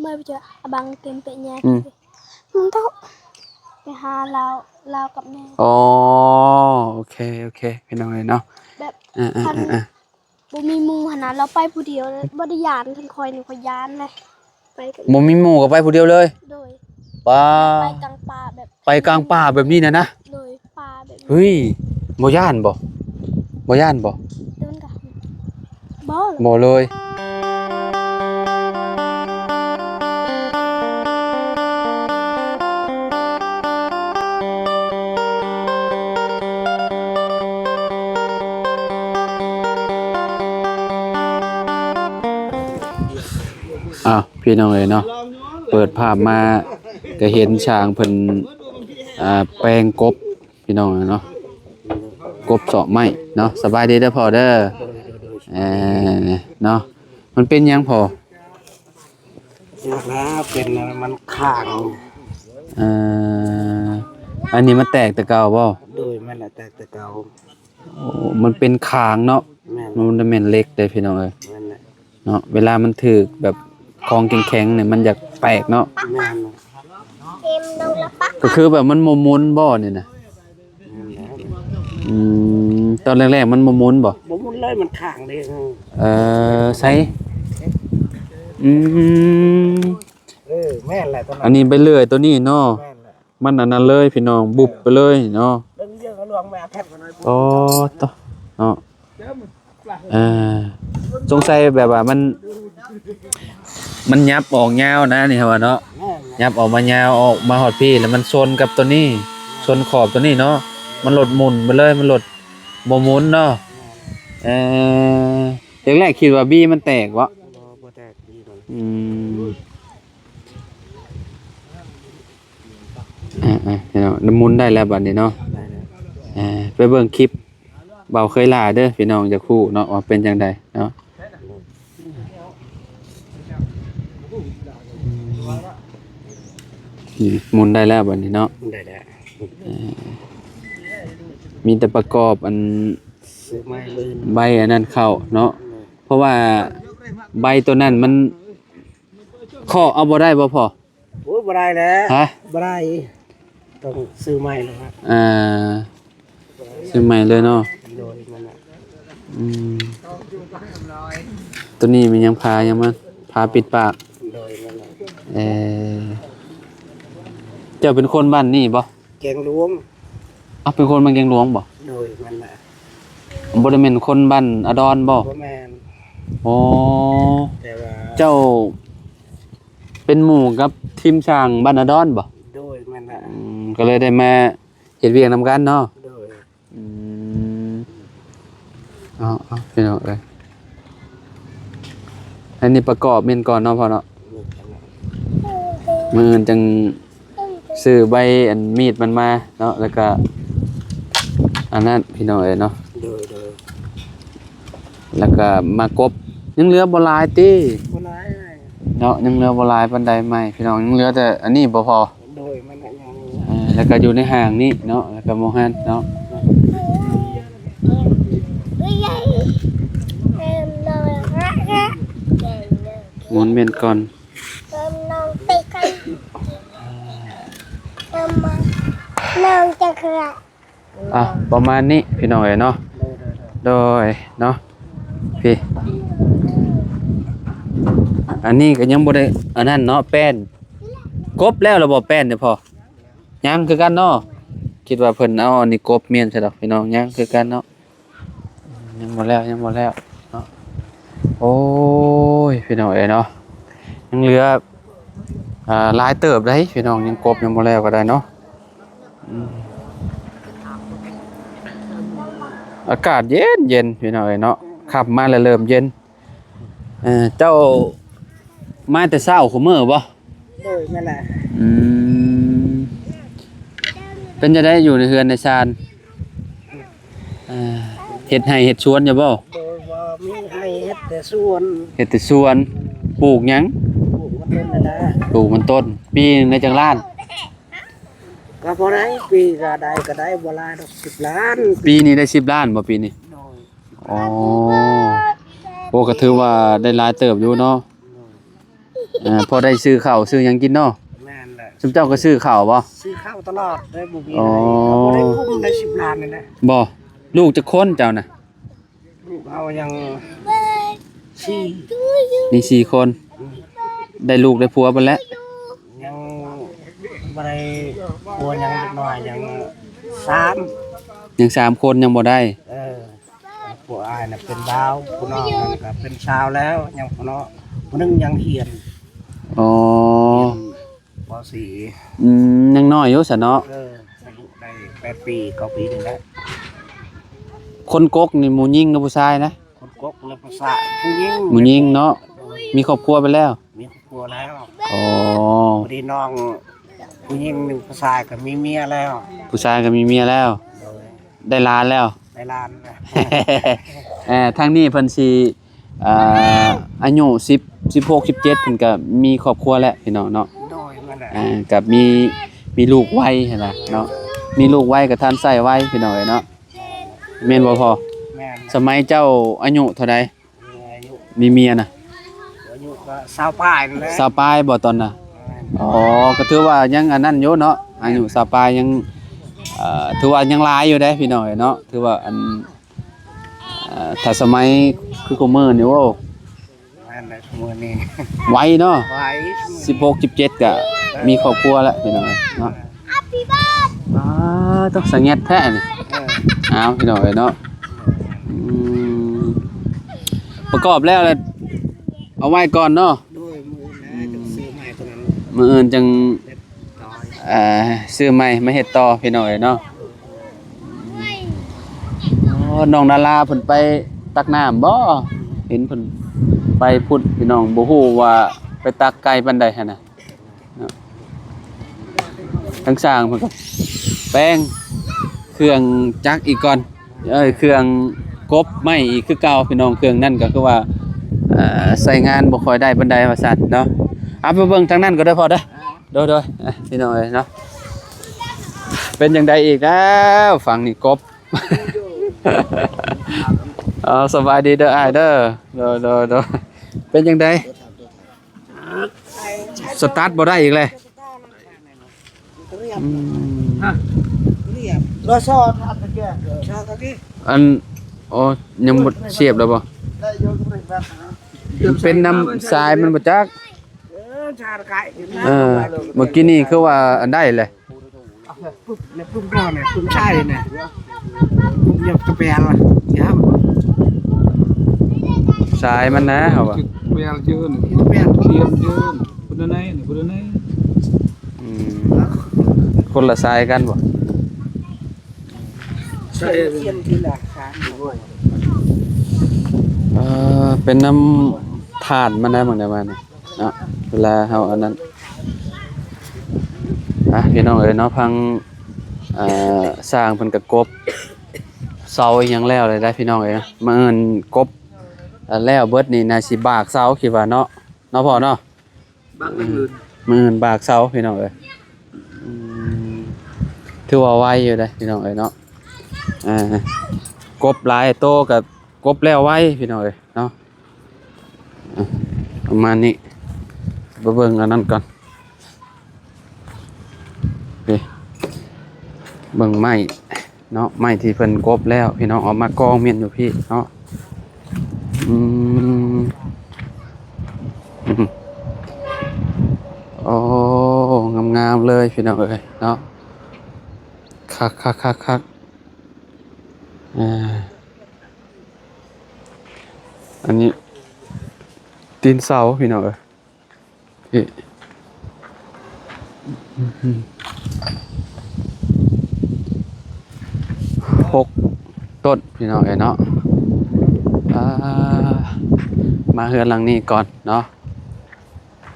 ເມື່ອໄປເຈີອາບັງເຕັມເປະແຍກ ອືມ ມັນເທົ່າ ໄປຫາລາວ ລາວກັບແມ່. ອໍ ໂອເຄ ໂອເຄ ພີ່ນ້ອງເອີຍເນາະ ແບບ ເອີ ເອີ ຄັນ ເອີ ບໍ່ມີໝູ່ຫັ້ນນະ ລາວໄປຜູ້ດຽວ ບໍ່ໄດ້ຢ້ານ. ຄັນຂ້ອຍນີ້ຂ້ອຍຢ້ານເລີຍ ໄປກັບ ບໍ່ມີໝູ່ກໍໄປຜູ້ດຽວເລີຍ. ໂດຍ ປາ ໄປກາງປ່າແບບ ໄປກາງປ່າແບບນີ້ນະນະ. ໂດຍ ປ່າແບບ ເຮີ້ຍ ບໍ່ຢ້ານບໍ່? ບໍ່ຢ້ານບໍ່? ໂດນກະ ບໍ່ ບໍ່ເລີຍ. ອ້າວ ພີ່ນ້ອງເອີຍເນາະ ເປີດພາບມາກະເຫັນຊ່າງເພິ່ນ ອ່າ ແປງກົບ ພີ່ນ້ອງເນາະ ກົບເຊາະໄມ້ເນາະ. ສະບາຍດີເດີພໍ່ເດີ. ເອີ ເນາະ ມັນເປັນຫຍັງພໍ່? ຈັກແລ້ວ ເປັນມັນຄ້າງ. ເອີ ອັນນີ້ມັນແຕກແຕ່ເກົ່າບໍ່? ໂດຍ ແມ່ນແຫຼະ ແຕກແຕ່ເກົ່າ. ໂອ້ ມັນເປັນຄ້າງເນາະ. ແມ່ນ ມັນບໍ່ແມ່ນເຫຼັກເດ້ພີ່ນ້ອງເອີຍ. ແມ່ນແຫຼະ ເນາະ ເວລາມັນຖືກແບບຂອງແຂງໆນີ້ມັນຢາກແຕກເນາະ. ແມ່ນ ກໍຄືແບບມັນບໍ່ໝູນບໍ່ນີ້ນະ? ແມ່ນແຫຼະ ອືມ ຕອນແລກໆມັນບໍ່ໝູນບໍ່? ບໍ່ໝູນເລີຍ ມັນຄ້າງເດ້. ເອີ ໃສ ອືມ ເອີ ແມ່ນແຫຼະ ຕອນນັ້ນ ອັນນີ້ໄປເລື່ອຍໂຕນີ້ເນາະ. ແມ່ນແຫຼະ ມັນອັນນັ້ນເລີຍພີ່ນ້ອງ ບຸບໄປເລີຍເນາະ. ອໍ ໂຕ ເນາະ ເອີ ສົງໄສແບບວ່າມັນ ມັນຫຍັບອອກຍາວນະ ນີ້ເຮົາວ່າເນາະ. ແມ່ນ ຫຍັບອອກມາຍາວ ອອກມາຮອດພີ້ ແລ້ວມັນຊົນກັບໂຕນີ້ ຊົນຂອບໂຕນີ້ເນາະ ມັນໂລດໝຸ່ນໄປເລີຍ ມັນໂລດບໍ່ໝຸ່ນເນາະ. ແມ່ນ ເອີ ແລກໆຄິດວ່າບີມັນແຕກບໍ່? ບໍ່ ບໍ່ແຕກບີມັນ. ອືມ ອ່າໆ ພີ່ນ້ອງ ໝຸນໄດ້ແລ້ວບັດນີ້ເນາະ. ໄດ້ແລ້ວ ອ່າ ໄປເບິ່ງຄລິບບ່າວເຄີຍຫຼ້າເດີ ພີ່ນ້ອງຢາກຮູ້ເນາະວ່າເປັນຈັ່ງໃດເນາະ. ອືມ ນີ້ໝຸນໄດ້ແລ້ວບັດນີ້ເນາະ. ໄດ້ແລ້ວ ເອີ ມີແຕ່ປະກອບອັນ ໃບອັນນັ້ນເຂົ້າເນາະ ເພາະວ່າໃບໂຕນັ້ນມັນເຄາະເອົາບໍ່ໄດ້ບໍ່ພໍ່? ໂອ້ຍ ບໍ່ໄດ້ແຫຼະ. ຮະ? ບໍ່ໄດ້ ຕ້ອງຊື້ໃໝ່ແລ້ວ. ອ່າ ຊື້ໃໝ່ເລີຍເນາະ. ໂດຍ ນັ້ນແຫຼະ. ອືມ ໂຕນີ້ແມ່ນຫຍັງ ຜ້າຫຍັງມັນ ຜ້າປິດປາກ. ໂດຍ ນັ້ນແຫຼະ. ເອີ ເຈົ້າເປັນຄົນບ້ານນີ້ບໍ່? ແກງຫຼວງ. ອ້າວ ເປັນຄົນບ້ານແກງຫຼວງບໍ່? ໂດຍ ແມ່ນແຫຼະ. ບໍ່ໄດ້ແມ່ນຄົນບ້ານອາດອນບໍ່? ບໍ່ແມ່ນ. ອໍ ແຕ່ວ່າ ເຈົ້າເປັນໝູ່ກັບທີມຊ່າງບ້ານອາດອນບໍ່? ໂດຍ ແມ່ນແຫຼະ. ອືມ ກໍເລີຍໄດ້ມາເຮັດວຽກນຳກັນເນາະ. ໂດຍ. ອືມ ເອົາ ເອົາ ພີ່ນ້ອງເອີຍ ອັນນີ້ປະກອບແມ່ນກ່ອນເນາະພໍ່ເນາະ. ມື້ອື່ນຈັ່ງຊື້ໃບອັນມີດມັນມາເນາະ ແລ້ວກະອັນນັ້ນ ພີ່ນ້ອງເອີຍເນາະ. ໂດຍ ໂດຍ. ແລ້ວກະມາກົບ ຍັງເຫຼືອບໍ່ຫຼາຍຕິ? ບໍ່ຫຼາຍເນາະ ຍັງເຫຼືອບໍ່ຫຼາຍປານໃດໄມ້ ພີ່ນ້ອງ ຍັງເຫຼືອແຕ່ອັນນີ້ບໍ່ພໍ. ໂດຍ ມັນຍັງ ເອີ ແລ້ວກໍຢູ່ໃນຫ້າງນີ້ເນາະ ແລ້ວກໍໝ່ອງຫັ້ນເນາະ. ໝູນແມ່ນກ່ອນ ອ່ະ ປະມານນີ້ພີ່ນ້ອງເອີຍເນາະ. ໂດຍ ໂດຍ ເນາະ ພີ່ ອັນນີ້ກໍຍັງບໍ່ໄດ້ອັນນັ້ນເນາະ ແປ້ນ ກົບແລ້ວລະບໍ່ແປ້ນນີ້ພໍ່? ຍັງຄືກັນເນາະ ຄິດວ່າເພິ່ນເອົາອັນນີ້ກົບ ແມ່ນຊະດອກພີ່ນ້ອງ ຍັງຄືກັນເນາະ ຍັງບໍ່ແລ້ວ ຍັງບໍ່ແລ້ວເນາະ. ໂອ້ຍ ພີ່ນ້ອງເອີຍເນາະ ຍັງເຫຼືອ ອ່າ ຫຼາຍເຕີບໃດ໋ພີ່ນ້ອງ ຍັງກົບຍັງບໍ່ແລ້ວກໍໄດ້ເນາະ. ອືມ ອາກາດເຢັນໆ ພີ່ນ້ອງເອີຍເນາະ ຄ່ຳມາແລ້ວເລີ່ມເຢັນ. ເອີ ເຈົ້າມາແຕ່ເຊົ້າຄູ່ມື້ບໍ່? ໂດຍ ແມ່ນແຫຼະ. ອືມ ເປັນຈັ່ງໃດຢູ່ໃນເຮືອນໃນຊານ? ເອີ ເຮັດໄຮ່ເຮັດສວນຢູ່ບໍ່? ໂດຍ ບໍ່ມີໄຮ່ ເຮັດແຕ່ສວນ ເຮັດແຕ່ສວນ. ປູກຫຍັງ? ປູກມັນຕົ້ນນັ້ນແຫຼະ. ປູກມັນຕົ້ນ. ປີໜຶ່ງໄດ້ຈັກລ້ານ? ກໍພໍໄດ້ ປີກໍໄດ້ ກໍໄດ້ບໍ່ຫຼາຍດອກ ສິບລ້ານ. ປີນີ້ໄດ້ສິບລ້ານບໍ່ ປີນີ້? ໂດຍ. ອໍ ໂອ້ ກໍຖືວ່າໄດ້ຫຼາຍເຕີບຢູ່ເນາະ. ໂດຍ. ອ່າ ພໍໄດ້ຊື້ເຂົ້າຊື້ຫຍັງກິນເນາະ. ແມ່ນແຫຼະ. ຊຸມເຈົ້າກໍຊື້ເຂົ້າບໍ່? ຊື້ເຂົ້າຕະຫຼອດເດ້ ບໍ່ມີ ອໍ ອະໄລ ກໍບໍ່ໄດ້ກຸ້ມໄດ້ສິບລ້ານນີ້ແຫຼະ. ບໍ່? ລູກຈັກຄົນເຈົ້ານະ? ລູກເຮົາຍັງສີ່ ມີສີ່ຄົນ. ອືມ ໄດ້ລູກໄດ້ຜົວເບິດແລ້ວ? ຍັງບໍ່ໄດ້ຜົວຫຍັງ ເດັກນ້ອຍຍັງສາມ ຍັງສາມຄົນຍັງບໍ່ໄດ້. ເອີ ຜູ້ອ້າຍນະເປັນບ່າວ ຜູ້ນ້ອງນັ້ນກະເປັນສາວແລ້ວ ຍັງຜູ້ນ້ອງ ຜູ້ໜຶ່ງຍັງຮຽນ. ອໍ ຮຽນ ປໍສີ່. ອືມ ຍັງນ້ອຍຢູ່ຊັ້ນເນາະ. ເອີ ອາຍຸໄດ້ແປດປີ ເກົ້າປີນີ້ແຫຼະ. ຄົນກົກນີ້ຜູ້ຍິງຫຼືຜູ້ຊາຍນະ? ຄົນກົກນະ ຜູ້ຊາຍ ຜູ້ຍິງ. ຜູ້ຍິງເນາະ. ໂດຍ. ມີຄອບຄົວໄປແລ້ວ? ມີຄອບຄົວແລ້ວ. ອໍ ພໍດີນ້ອງຜູ້ຍິງໜຶ່ງ ຜູ້ຊາຍກໍມີເມຍແລ້ວ. ຜູ້ຊາຍກໍມີເມຍແລ້ວ. ໂດຍ. ໄດ້ຫຼານແລ້ວ? ໄດ້ຫຼານແລ້ວ. ເອີ ທາງນີ້ເພິ່ນຊິ ອ່າ ອາຍຸສິບ ສິບຫົກ ສິບເຈັດ ເພິ່ນກໍມີຄອບຄົວແລ້ວພີ່ນ້ອງເນາະ. ໂດຍ ແມ່ນແຫຼະ. ອ່າ ກໍມີ ມີລູກໄວຫັ້ນນະເນາະ. ມີລູກໄວກໍທັນໃຊ້ໄວພີ່ນ້ອງເອີຍເນາະ. ແມ່ນບໍ່ພໍ່? ແມ່ນ. ສະໄໝເຈົ້າອາຍຸເທົ່າໃດ? ອາຍຸ ມີເມຍນະ? ອາຍຸກໍຊາວປາຍນັ້ນແຫຼະ. ຊາວປາຍບໍ່ຕອນນະ? ແມ່ນ. ອໍ ກໍຖືວ່າຍັງອັນນັ້ນຢູ່ເນາະ ອາຍຸຊາວປາຍຍັງ ເອີ ຖືວ່າຍັງຫຼາຍຢູ່ເດ້ພີ່ນ້ອງເອີຍເນາະ. ຖືວ່າອັນ ເອີ ຖ້າສະໄໝຄືຄຸມື້ນີ້ ໂອ້ ແມ່ນແຫຼະ ຊຸມື້ນີ້ໄວເນາະ. ໄວ ສິບຫົກ ສິບເຈັດ ກະມີຄອບຄົວແລ້ວພີ່ນ້ອງເອີຍເນາະ. ອ່າ ຕ້ອງສະແງດແທ້ນີ້. ເອີ ອ້າວ ພີ່ນ້ອງເອີຍເນາະ. ອືມ ປະກອບແລ້ວລະ ເອົາໄວ້ກ່ອນເນາະ. ໂດຍ ມື້ອື່ນນະ ອືມ ຈັ່ງຊື້ໃໝ່ຕົວນັ້ນ ມື້ອື່ນຈັ່ງ ເອີ ຊື້ໃໝ່ມາເຮັດຕໍ່ພີ່ນ້ອງເອີຍເນາະ. ອໍ ນ້ອງດາລາເພິ່ນໄປຕັກນ້ຳບໍ່? ເຫັນເພິ່ນໄປພຸ້ນພີ່ນ້ອງ ບໍ່ຮູ້ວ່າໄປຕັກໄກປານໃດຫັ້ນນະ. ເນາະ ທາງຊ່າງເພິ່ນກໍແປງເຄື່ອງຈັກອີກກ່ອນ ເອີ ເຄື່ອງກົບໄມ້ອີກຄືເກົ່າພີ່ນ້ອງ. ເຄື່ອງນັ້ນກໍຄືວ່າ ເອີ ໃຊ້ງານບໍ່ຄ່ອຍໄດ້ປານໃດວ່າຊັ້ນເນາະ. ເອົາ ໄປເບິ່ງທາງນັ້ນກໍໄດ້ພໍເດີ. ໂດຍໆ ເອີ ພີ່ນ້ອງເອີຍເນາະ ເປັນຈັ່ງໃດອີກແລ້ວ? ຝັ່ງນີ້ກົບ. ເອົາ ສະບາຍດີເດີອ້າຍເດີ. ໂດຍໆ ເປັນຈັ່ງໃດ? ສະຕາດບໍ່ໄດ້ອີກເລີຍ. ອືມ ອັນ ໂອ້ ຍັງບໍ່ສຽບແລ້ວບໍ່? ມັນເປັນນຳສາຍມັນບໍ່ຈັກ. ເອີ ເມື່ອກີ້ນີ້ຄືວ່າອັນໃດແຫຼະ. ປຶ້ມ ປຶ້ມເຮົານີ້ ປຶ້ມຊາຍນີ້ ປຶ້ມຫຍັງກະແປລ ສາຍມັນນະ ເຮົາວ່າ ແປລເຈີນ ແປລທຽມເຈີນ ພຸດນະໄນ ພຸດນະໄນ. ອືມ ຄົນລະສາຍກັນບໍ່? ສາຍທຽມທີລະສາມ. ເອີ ເປັນນຳຖ່ານມັນນະ ບາງແນວມານະ. ເນາະ ເວລາເຮົາອັນນັ້ນ ອ່ະ ພີ່ນ້ອງເອີຍເນາະ ພັງ ເອີ ຊ່າງເພິ່ນກະກົບເສົາອີ່ຫຍັງແລ້ວເລີຍໄດ໋ພີ່ນ້ອງເອີຍ. ມື້ອື່ນກົບ ເອີ ແລ້ວເບິດນີ້ ໜ້າຊິບາກເສົາ ຄິດວ່າເນາະ ເນາະພໍ່ເນາະ. ບາກມື້ອື່ນ ມື້ອື່ນບາກເສົາພີ່ນ້ອງເອີຍ. ອືມ ຖືວ່າໄວຢູ່ເດ້ພີ່ນ້ອງເອີຍເນາະ. ອ່າ ກົບຫຼາຍໂຕກະກົບແລ້ວໄວພີ່ນ້ອງເອີຍເນາະ. ອ່ະ ປະມານນີ້ ໄປເບິ່ງອັນນັ້ນກ່ອນ. ນີ້ ເບິ່ງໄມ້ເນາະ ໄມ້ທີ່ເພິ່ນກົບແລ້ວພີ່ນ້ອງ ເອົາມາກອງມ້ຽນຢູ່ພີ້ເນາະ. ອືມ ໂອ້ ງາມໆເລີຍພີ່ນ້ອງເອີຍເນາະ. ຄັກໆໆໆ ອ່າ ອັນນີ້ຕີນເສົາພີ່ນ້ອງເອີຍ. ນີ້ ຫົກຕົ້ນພີ່ນ້ອງເອີຍເນາະ. ອ່າ ມາເຮືອນຫຼັງນີ້ກ່ອນເນາະ.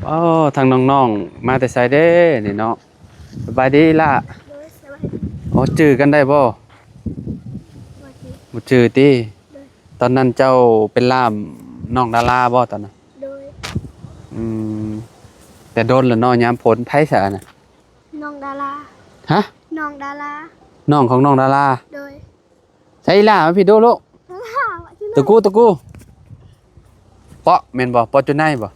ໂອ້ ທາງນ້ອງໆ ມາແຕ່ໃສເດ້ນີ້ເນາະ? ສະບາຍດີລະ. ໂດຍ ສະບາຍດີ. ໂອ້ ຈື່ກັນໄດ້ບໍ່? ບໍ່ຈື່ ບໍ່ຈື່ຕິ? ໂດຍ. ຕອນນັ້ນເຈົ້າເປັນລ່າມນ້ອງດາລາບໍ່ຕອນນັ້ນ? ໂດຍ. ອືມ ແຕ່ດົນແລ້ວເນາະ ຍາມຝົນ. ໃຜຊະອັນນະ? ນ້ອງດາລາ. ຮະ? ນ້ອງດາລາ. ນ້ອງຂອງນ້ອງດາລາ? ໂດຍ. ໃສອີ່ຫຼ້າ ມາພີ້ດູລູກ. ຕະກູ ຕະກູ ເປາະແມ່ນບໍ່? ເປາະຈຸໄນບໍ່?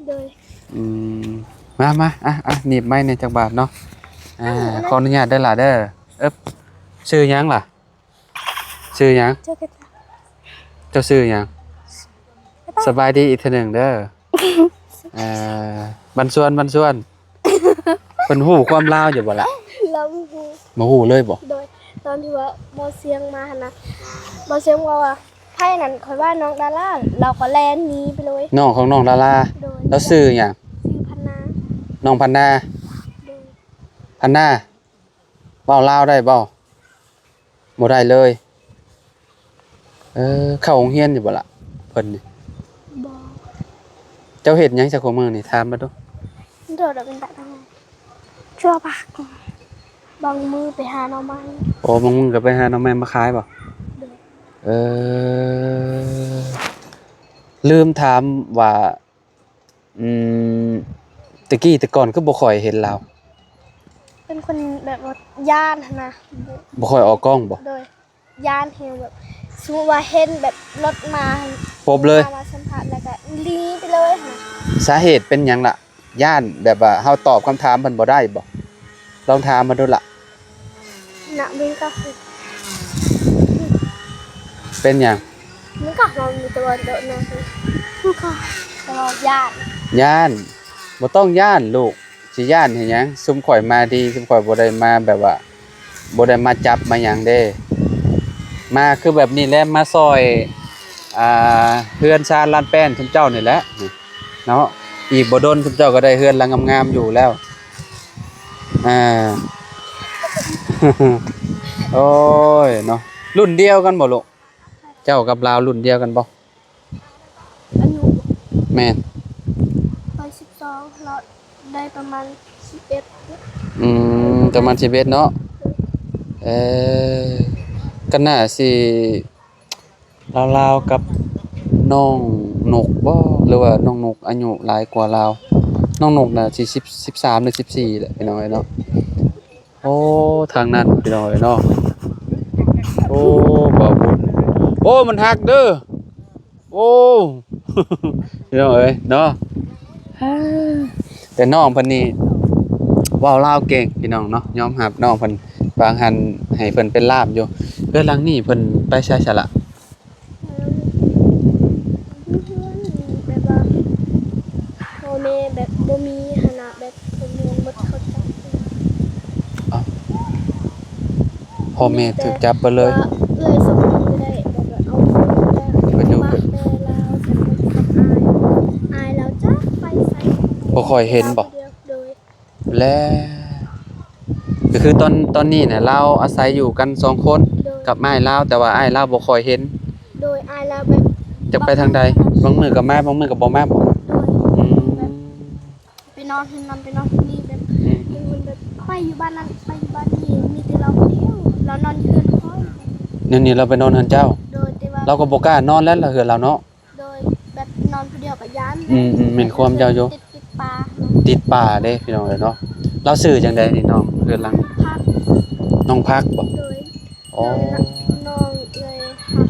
ໂດຍ. ອືມ ມາ ມາ ອ່ະ ອ່ະ ໜີບໄມ້ແດ່ຈັກບາດເນາະ. ອ່າ ຂໍອະນຸຍາດເດີຫຼ້າເດີ. ເອີບ ຊື່ຫຍັງລະ? ຊື່ຫຍັງ? ເຈົ້າຊື່ຫຍັງ? ສະບາຍດີອີກເທື່ອໜຶ່ງເດີ. ເອີ ບັນຊວນ ບັນຊວນ ເພິ່ນຮູ້ຄວາມລາວຢູ່ບໍ່ລະ? ລາວບໍ່ຮູ້ ບໍ່ຮູ້ເລີຍບໍ່? ໂດຍ ຕອນທີ່ວ່າບໍ່ສຽງມາຫັ້ນນະ ບໍ່ສຽງເວົ້າວ່າ ໃຜນັ້ນ ຂ້ອຍວ່ານ້ອງດາລາ ລາວກໍແລ່ນໜີໄປເລີຍ. ນ້ອງຂອງນ້ອງດາລາ. ໂດຍ ລາວຊື່ຫຍັງ? ຊື່ພັນນາ. ນ້ອງພັນນາ. ໂດຍ ພັນນາ ເວົ້າລາວໄດ້ບໍ່? ບໍ່ໄດ້ເລີຍ. ເອີ ເຂົ້າໂຮງຮຽນຢູ່ບໍ່ລະເພິ່ນນີ້? ບໍ່. ເຈົ້າເຮັດຫຍັງຊະຄູ່ມື້ນີ້? ຖາມມາດູ. ໂດດອອກເປັນຕາທຳງານ ຊົ່ວພັກ ບາງມື້ໄປຫາໜໍ່ໄມ້. ໂອ້ ບາງມື້ກໍໄປຫາໜໍ່ໄມ້ມາຂາຍບໍ່? ໂດຍ. ເອີ ລືມຖາມວ່າ ອືມ ແຕ່ກີ້ແຕ່ກ່ອນຄືບໍ່ຄ່ອຍເຫັນລາວ? ເປັນຄົນແບບວ່າຢ້ານຫັ້ນນະ. ບໍ່ຄ່ອຍອອກກ້ອງບໍ່? ໂດຍ ຢ້ານແຮງ ແບບ ສົມມຸດວ່າເຫັນແບບລົດມາ ປົບເລີຍ ມາ ມາສຳຜັດ ແລ້ວກໍໜີໄປເລີຍຫັ້ນນະ. ສາເຫດເປັນຫຍັງລະ? ຢ້ານແບບວ່າເຮົາຕອບຄຳຖາມເພິ່ນບໍ່ໄດ້ບໍ່? ລອງຖາມມາດູລະ. ນະ ມັນກໍ ເປັນຫຍັງ? ມັນກໍ ມັນມີແຕ່ວ່າໂດດນະ ມັນກໍ ແຕ່ວ່າຢ້ານ. ຢ້ານ? ບໍ່ຕ້ອງຢ້ານລູກ. ຊິຢ້ານເຮັດຫຍັງ? ຊຸມຂ້ອຍມາດີ, ຊຸມຂ້ອຍບໍ່ໄດ້ມາແບບວ່າ ບໍ່ໄດ້ມາຈັບມາຫຍັງເດ້. ມາຄືແບບນີ້ແຫຼະ, ມາຊ່ອຍ ອ່າ ເຮືອນຊານລານແປ້ນຊຸມເຈົ້ານີ້ແຫຼະເນາະ. ອີກບໍ່ດົນຊຸມເຈົ້າກໍໄດ້ເຮືອນຫຼັງງາມໆຢູ່ແລ້ວ. ອ່າ ໂອ້ຍເນາະ. ລຸ້ນດຽວກັນບໍ່ລູກ? ເຈົ້າກັບລາວລຸ້ນດຽວກັນບໍ່? ອາຍຸ ແມ່ນ ຂ້ອຍສິບສອງ ລາວໄດ້ປະມານສິບເອັດ. ອືມ ປະມານສິບເອັດເນາະ. ເອີ ກໍໜ້າຊິລາວໆກັບນ້ອງນົກບໍ່ ຫຼືວ່ານ້ອງນົກອາຍຸຫຼາຍກວ່າລາວ? ນ້ອງນົກໜ້າຊິສິບ ສິບສາມ ຫຼື ສິບສີ່ແຫຼະ ພີ່ນ້ອງເອີຍເນາະ. ໂອ້ ທາງນັ້ນພີ່ນ້ອງເອີຍເນາະ. ໂອ້ ບ່າວບຸນ ໂອ້ ມັນຫັກເດີ. ໂອ້ ພີ່ນ້ອງເອີຍເນາະ. ແຕ່ນ້ອງເພິ່ນນີ້ເວົ້າລາວເກັ່ງພີ່ນ້ອງເນາະ, ຍອມຮັບນ້ອງເພິ່ນ. ບາງຫັ້ນໃຫ້ເພິ່ນເປັນລ່າມຢູ່. ເຮືອນຫຼັງນີ້ເພິ່ນໄປໃສຊະລະ? ເອີ ຢູ່ເຮືອນ ແບບວ່າພໍ່ແມ່ແບບບໍ່ມີຫັ້ນນະ ແບບ ເພິ່ນຍັງບໍ່ເຂົ້າໃຈ. ອ້າວ ພໍ່ແມ່ຖືກຈັບເບິດເລີຍ. ວ່າເອື້ອຍສອງຄົນກໍໄດ້ ແບບວ່າເອົາເພິ່ນໄປຢູ່ແຕ່ລາວ ສອງຄົນກັບອ້າຍ ອ້າຍລາວຈັກໄປໃສ ບໍ່ຄ່ອຍເຫັນບໍ່? ໂດຍ ແລະ ກໍຄືຕອນ ຕອນນີ້ນະ ລາວອາໄສຢູ່ກັນສອງຄົນ ໂດຍ ກັບອ້າຍລາວ ແຕ່ວ່າອ້າຍລາວບໍ່ຄ່ອຍເຫັນ. ໂດຍ ອ້າຍລາວແບບ ຈັກໄປທາງໃດ ບາງມື້ກໍມາ ບາງມື້ກໍບໍ່ມາບໍ? ໂດຍ ອືມ ແບບໄປນອນເຮືອນນັ້ນ ໄປນອນເຮືອນນີ້ ແບບ ອືມ ເປັນຄົນແບບໄປຢູ່ບ້ານນັ້ນ ໄປຢູ່ບ້ານນີ້ ມີແຕ່ລາວຜູ້ດຽວ ລາວນອນຢູ່ເຮືອນຂ້ອຍ. ດຽວນີ້ລາວໄປນອນເຮືອນເຈົ້າ? ໂດຍ ແຕ່ວ່າ ລາວກໍບໍ່ກ້ານອນແລ້ວ ລະເຮືອນລາວເນາະ. ໂດຍ ແບບນອນຜູ້ດຽວກໍຢ້ານ. ອືມໆ ແມ່ນຄວາມເຈົ້າຢູ່. ຕິດ ຕິດປ່າເນາະ ຕິດປ່າເດ້ພີ່ນ້ອງເອີຍເນາະ. ລາວຊື່ຈັ່ງໃດນີ້ນ້ອງ? ເຮືອນຫຼັງ ພັກ ນ້ອງພັກບໍ? ໂດຍ ອໍ ນ້ອງເອື້ອຍຮັກ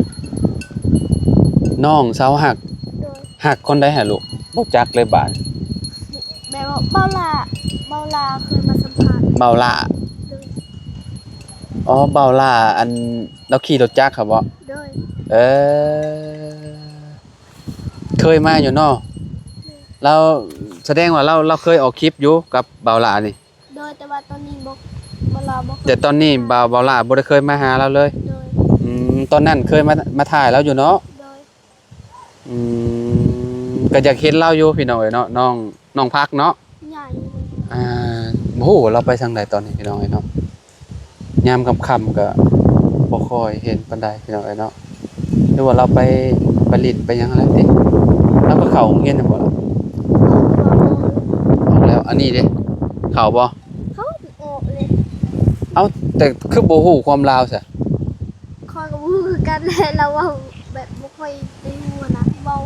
ນ້ອງສາວຮັກ. ໂດຍ ຮັກຄົນໃດຫາລູກ? ບໍ່ຈັກເລີຍບາດ. ແບບວ່າເບົາຫຼ້າ ເບົາຫຼ້າເຄີຍມາສຳພາດ. ເບົາຫຼ້າ? ໂດຍ ອໍ ເບົາຫຼ້າ ອັນ ລາວຂີ່ລົດຈັກຫັ້ນບໍ? ໂດຍ ເອີ ເຄີຍມາຢູ່ເນາະ. ແມ່ນ ລາວ ສະແດງວ່າລາວ ລາວເຄີຍອອກຄລິບຢູ່ກັບເບົາຫຼ້ານີ້. ໂດຍ ແຕ່ວ່າຕອນນີ້ບໍ່ ເບົາຫຼ້າບໍ່ເຄີຍ ແຕ່ຕອນນີ້ເບົາ ເບົາຫຼ້າບໍ່ໄດ້ເຄີຍມາຫາລາວເລີຍ. ໂດຍ ອືມ ຕອນນັ້ນເຄີຍມາ ມາຖ່າຍລາວຢູ່ເນາະ. ໂດຍ ອືມ ກໍຢາກເຫັນລາວຢູ່ພີ່ນ້ອງເອີຍເນາະ ນ້ອງ ນ້ອງພັກເນາະ. ໃຫຍ່ ອ່າ ບໍ່ຮູ້ວ່າລາວໄປທາງໃດຕອນນີ້ພີ່ນ້ອງເອີຍເນາະ. ຍາມຄ່ຳໆກໍບໍ່ຄ່ອຍເຫັນປານໃດພີ່ນ້ອງເອີຍເນາະ. ຫຼືວ່າລາວໄປ ໄປຫຼິ້ນໄປຫຍັງຫັ້ນແຫຼະຕິ. ລາວກໍເຂົ້າໂຮງຮຽນຢູ່ບໍ່ລະ? ອອກແລ້ວ. ອັນນີ້ເດ ເຂົ້າບໍ່? ເຂົ້າ ອອກເລີຍ. ເອົ້າ ແຕ່ຄືບໍ່ຮູ້ຄວາມລາວຊະ? ຂ້ອຍກໍບໍ່ຮູ້ຄືກັນແຫຼະ ລາວເວົ້າແບບບໍ່ຄ່ອຍໄດ້ຮູ້ນະ ເວົ້າ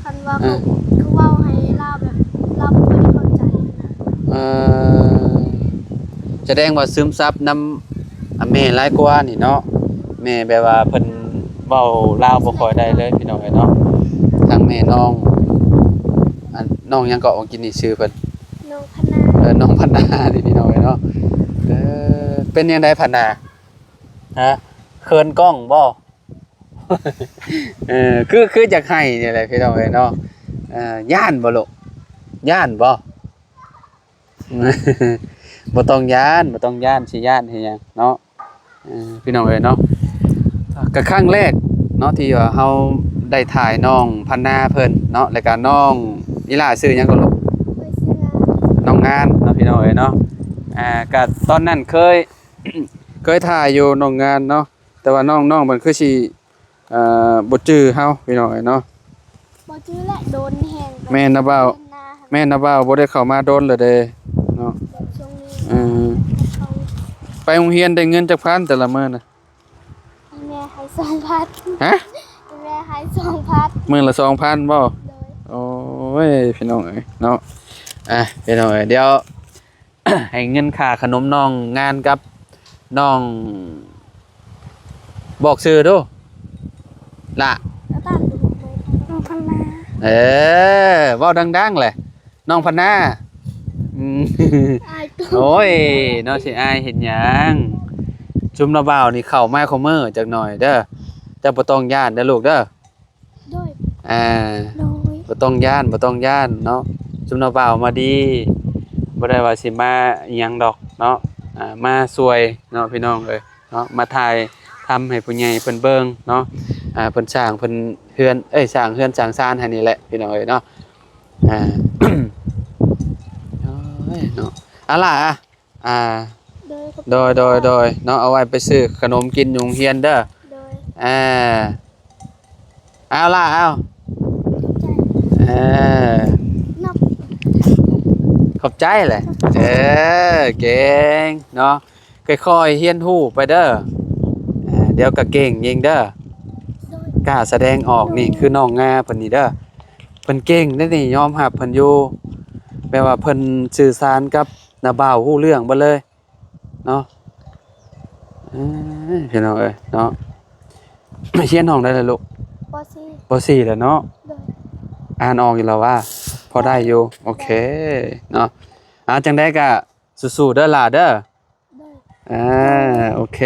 ຄັນວ່າ ເອີ ເຂົາ ເຂົາເວົ້າໃຫ້ລາວແບບ ລາວບໍ່ຄ່ອຍໄດ້ເຂົ້າໃຈນະ. ເອີ ສະແດງວ່າຊຶມຊັບນຳ ອາ ແມ່ຫຼາຍກວ່ານີ້ເນາະ. ແມ່ແບບວ່າເພິ່ນເວົ້າລາວບໍ່ຄ່ອຍໄດ້ເລີຍພີ່ນ້ອງເອີຍເນາະ. ທາງແມ່ນ້ອງ ອັນ ນ້ອງຫຍັງເກາະ ວ່າກິນນີ້ຊື່ເພິ່ນ? ນ້ອງພັນນາ. ເອີ ນ້ອງພັນນານີ້ພີ່ນ້ອງເອີຍເນາະ. ເອີ ເປັນຈັ່ງໃດພັນນາ? ຮະ ເຂີນກ້ອງບໍ່? ເອີ ຄື ຄືຢາກໄຫ້ນີ້ແຫຼະພີ່ນ້ອງເອີຍເນາະ. ເອີ ຢ້ານບໍ່ລູກ? ຢ້ານບໍ່? ບໍ່ຕ້ອງຢ້ານ ບໍ່ຕ້ອງຢ້ານ ຊິຢ້ານເຮັດຫຍັງເນາະ. ເອີ ພີ່ນ້ອງເອີຍເນາະ ກະຄັ້ງແລກເນາະ ທີ່ວ່າເຮົາໄດ້ຖ່າຍນ້ອງພັນນາເພິ່ນເນາະ ແລ້ວກະນ້ອງ ອີ່ຫຼ້າຊື່ຫຍັງເກາະລູກ? ນ້ອງງານເນາະ ພີ່ນ້ອງເອີຍເນາະ. ອ່າ ກະຕອນນັ້ນເຄີຍ ເຄີຍຖ່າຍຢູ່ ນ້ອງງານເນາະ ແຕ່ວ່ານ້ອງ ນ້ອງເພິ່ນຄືຊິ ເອີ ບໍ່ຈື່ເຮົາພີ່ນ້ອງເອີຍເນາະ. ບໍ່ຈື່ແຫຼະ ດົນແຮງ. ແມ່ນນະບ່າວ ແມ່ນນະບ່າວ ບໍ່ໄດ້ເຂົ້າມາດົນແລ້ວເດ້ເນາະ. ເອີ ໄປໂຮງຮຽນໄດ້ເງິນຈັກພັນແຕ່ລະມື້ນະ? ແມ່ໃຫ້ສອງພັນ. ຮະ? ແມ່ໃຫ້ສອງພັນ. ມື້ລະສອງພັນບໍ່? ໂດຍ. ໂອ້ຍ ພີ່ນ້ອງເອີຍເນາະ. ອ່ະ ພີ່ນ້ອງເອີຍ ດຽວ ໃຫ້ເງິນຄ່າຂະໜົມນ້ອງງານກັບນ້ອງ ບອກຊື່ດູລະ. ນ້ອງພັນນາ. ເອີ ເວົ້າດັງໆແຫຼະ ນ້ອງພັນນາ. ອືມ ອາຍໂຕ. ໂອ້ຍ ເນາະ ຊິອາຍເຮັດຫຍັງ? ຊຸມລາວບ່າວນີ້ເຂົ້າມາຄູ່ມື້ຈັກໜ່ອຍເດີ ເຈົ້າບໍ່ຕ້ອງຢ້ານເດີລູກເດີ. ໂດຍ. ອ່າ ໂດຍ. ບໍ່ຕ້ອງຢ້ານ ບໍ່ຕ້ອງຢ້ານເນາະ ຊຸມນ້ອງບ່າວມາດີ ບໍ່ໄດ້ວ່າຊິມາອີ່ຫຍັງດອກເນາະ. ອ່າ ມາຊ່ວຍເນາະ ພີ່ນ້ອງເອີຍເນາະ ມາຖ່າຍທຳໃຫ້ຜູ້ໃຫຍ່ເພິ່ນເບິ່ງເນາະ. ອ່າ ເພິ່ນສ້າງ ເພິ່ນເຮືອນ ເອີຍ ສ້າງເຮືອນສ້າງຊານໃຫ້ນີ້ແຫຼະ ພີ່ນ້ອງເອີຍເນາະ. ອ່າ ໂອ້ຍເນາະ ອາຫຼ້າ ອ່າ ໂດຍ ໂດຍ ໂດຍ ໂດຍເນາະ ເອົາໄວ້ໄປຊື້ຂະໜົມກິນຢູ່ໂຮງຮຽນເດີ. ໂດຍ. ອ່າ ເອົາລະ ເອົາ ຂອບໃຈ. ເອີ ເນາະ ຂອບໃຈແຫຼະ. ເອີ ເກັ່ງເນາະ ຄ່ອຍໆຮຽນຮູ້ໄປເດີ. ອ່າ ດຽວກໍເກັ່ງເອງເດີ. ໂດຍ. ກ້າສະແດງອອກນີ້ ໂດຍ ຄືນ້ອງງາເພິ່ນນີ້ເດີ ເພິ່ນເກັ່ງເດ້ນີ້ ຍອມຮັບເພິ່ນຢູ່ ແບບວ່າເພິ່ນສື່ສານກັບ ນ້າບ່າວຮູ້ເລື່ອງເບິດເລີຍເນາະ. ເອີຍ ພີ່ນ້ອງເອີຍເນາະ ຮຽນຫ້ອງໃດລະລູກ? ປໍສີ່ ປໍສີ່ແລ້ວເນາະ. ໂດຍ. ອ່ານອອກຢູ່ລະວະ? ພໍໄດ້ຢູ່. ໂອເຄເນາະ. ອ່າ ຈັ່ງໃດກະສູ້ໆເດີຫຼ້າເດີ. ໂດຍ. ອ່າ ໂອເຄ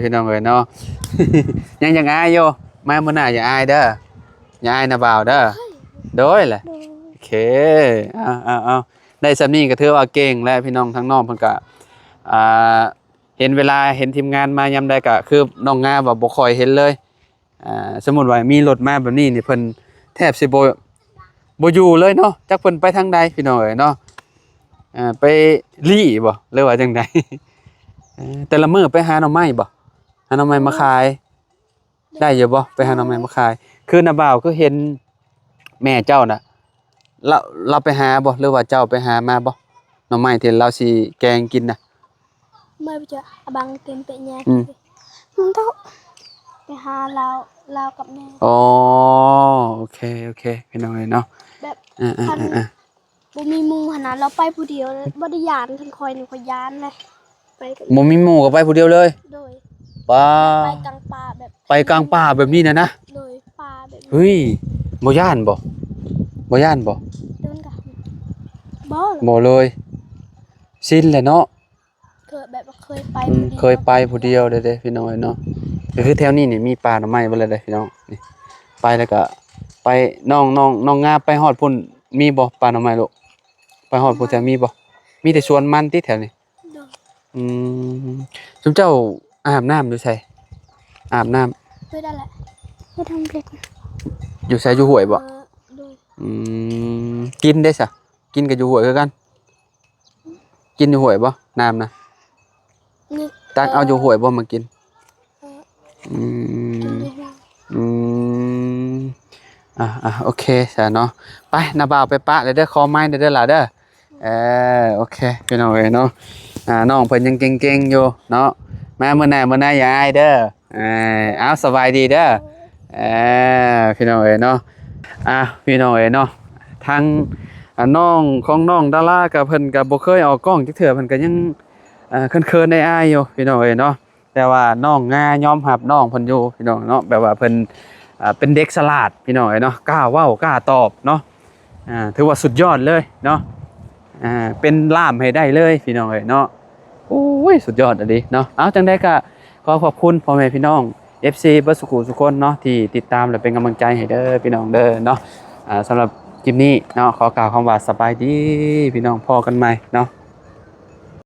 ພີ່ນ້ອງເອີຍເນາະ ຍັງຢາກອາຍຢູ່ ມາມື້ໜ້າຢ່າອາຍເດີ ຢ່າອາຍນ້າບ່າວເດີ. ໂດຍແຫຼະ. ໂດຍ. ໂອເຄ ເອົາ ເອົາ ເອົາ ໄດ້ສ່ຳນີ້ກໍຖືວ່າເກັ່ງແລ້ວ ພີ່ນ້ອງ. ທາງນ້ອງເພິ່ນກໍ ອ່າ ເຫັນເວລາເຫັນທີມງານມາຍາມໃດກໍຄືນ້ອງງາວ່າບໍ່ຄ່ອຍເຫັນເລີຍ. ອ່າ ສົມມຸດວ່າມີລົດມາແບບນີ້ນີ້ ເພິ່ນແທບຊິບໍ່ ບໍ່ຢູ່ເລີຍເນາະ ຈັກເພິ່ນໄປທາງໃດ ພີ່ນ້ອງເອີຍເນາະ. ອ່າ ໄປລີ້ບໍ່ ຫຼືວ່າຈັ່ງໃດ? ເອີ ແຕ່ລະມື້ໄປຫາໜໍ່ໄມ້ບໍ່? ຫາໜໍ່ໄມ້ມາຂາຍ ໄດ້ຢູ່ບໍ່? ໄປຫາໜໍ່ໄມ້ມາຂາຍ. ຄືນ້າບ່າວຄືເຫັນແມ່ເຈົ້ານະ ລາວ ລາວໄປຫາບໍ່ ຫຼືວ່າເຈົ້າໄປຫາມາບໍ່? ໜໍ່ໄມ້ທີ່ລາວຊິແກງກິນນະ. ເມື່ອໄປເຈີອາບັງເຕັມເປະແຍ. ອືມ ໄປຫາລາວ ລາວກັບແມ່. ອໍ ໂອເຄ ໂອເຄ ພີ່ນ້ອງເອີຍເນາະ ແບບ ເອີ ເອີ ຄັນ ເອີ ບໍ່ມີໝູ່ຫັ້ນນະ ລາວໄປຜູ້ດຽວ ບໍ່ໄດ້ຢ້ານ. ຄັນຂ້ອຍນີ້ຂ້ອຍຢ້ານເລີຍ ໄປກັບ ບໍ່ມີໝູ່ກໍໄປຜູ້ດຽວເລີຍ. ໂດຍ. ປ້າ ໄປກາງປ່າແບບ ໄປກາງປ່າແບບນີ້ນະນະ. ໂດຍ. ປ່າແບບ ເຮີ້ຍ ບໍ່ຢ້ານບໍ່? ບໍ່ຢ້ານບໍ່? ໂດນກະ ບໍ່ ບໍ່ເລີຍ ຊິນແຫຼະເນາະ. ເຄີຍແບບວ່າເຄີຍໄປ ອືມ ຜູ້ດຽວ ເຄີຍໄປຜູ້ດຽວເດ້ ເດ້ ພີ່ນ້ອງເອີຍເນາະ. ກໍຄືແຖວນີ້ນີ້ມີປ່າໜໍ່ໄມ້ເບິດແລ້ວເດ້ ພີ່ນ້ອງ. ນີ້ ໄປແລ້ວກໍໄປ ນ້ອງ ນ້ອງ ນ້ອງງາໄປຮອດພຸ້ນ ມີບໍ່ປ່າໜໍ່ໄມ້ລູກ? ໄປຮອດພຸ້ນແຖວມີບໍ່? ມີແຕ່ສວນມັນຕິແຖວນີ້? ໂດຍ. ອືມ ຊຸມເຈົ້າອາບນ້ຳຢູ່ໃສ? ອາບນ້ຳ ເພິ່ນນັ້ນແຫຼະ ເຮັດທຳເລັດ ຢູ່ໃສ? ຢູ່ຫ້ວຍບໍ່? ເອີ ໂດຍ. ອືມ ກິນເດ້ຊະ? ກິນກໍຢູ່ຫ້ວຍຄືກັນ. ກິນຢູ່ຫ້ວຍບໍ່ ນ້ຳນະ? ນີ້ ຕັກເອົາຢູ່ຫ້ວຍບໍ່ມາກິນ? ເອີ ອືມ ກິນຢູ່ຫ້ວຍ. ອືມ ອ່າໆ ໂອເຄຊະເນາະ. ໄປ ນ້າບ່າວໄປປະເລີຍເດີ ຂໍໄມ້ເດີຫຼ້າເດີ. ເອີ ໂອເຄ ພີ່ນ້ອງເອີຍເນາະ. ອ່າ ນ້ອງເພິ່ນຍັງເກັ່ງໆຢູ່ເນາະ. ມາມື້ໜ້າ ມື້ໜ້າຢ່າອາຍເດີ. ເອີ ເອົາ ສະບາຍດີເດີ. ເອີ ພີ່ນ້ອງເອີຍເນາະ. ອ່າ ພີ່ນ້ອງເອີຍເນາະ ທາງ ອ່າ ນ້ອງຂອງນ້ອງດາລາ ກໍເພິ່ນກໍບໍ່ເຄີຍອອກກ້ອງຈັກເທື່ອ ເພິ່ນກໍຍັງ ອ່າ ເຂີນໆ ອາຍໆຢູ່ ພີ່ນ້ອງເອີຍເນາະ. ແຕ່ວ່ານ້ອງງາຍອມຮັບນ້ອງເພິ່ນຢູ່ ພີ່ນ້ອງເນາະ ແບບວ່າເພິ່ນ ອ່າ ເປັນເດັກສະຫຼາດ ພີ່ນ້ອງເອີຍເນາະ ກ້າເວົ້າກ້າຕອບເນາະ. ອ່າ ຖືວ່າສຸດຍອດເລີຍເນາະ ອ່າ ເປັນລ່າມໃຫ້ໄດ້ເລີຍພີ່ນ້ອງເອີຍເນາະ. ໂອ້ຍ ສຸດຍອດອີ່ຫຼີເນາະ. ເອົາ ຈັ່ງໃດກໍຂໍຂອບຄຸນພໍ່ແມ່ພີ່ນ້ອງ ເອັຟຊີ ເບິດສູ່ຜູ້ສູ່ຄົນເນາະ ທີ່ຕິດຕາມ ແລະ ເປັນກຳລັງໃຈໃຫ້ເດີພີ່ນ້ອງເດີເນາະ. ອ່າ ສຳລັບຄລິບນີ້ເນາະ ຂໍກ່າວຄຳວ່າສະບາຍດີພີ່ນ້ອງ ພໍ້ກັນໃໝ່ເນາະ.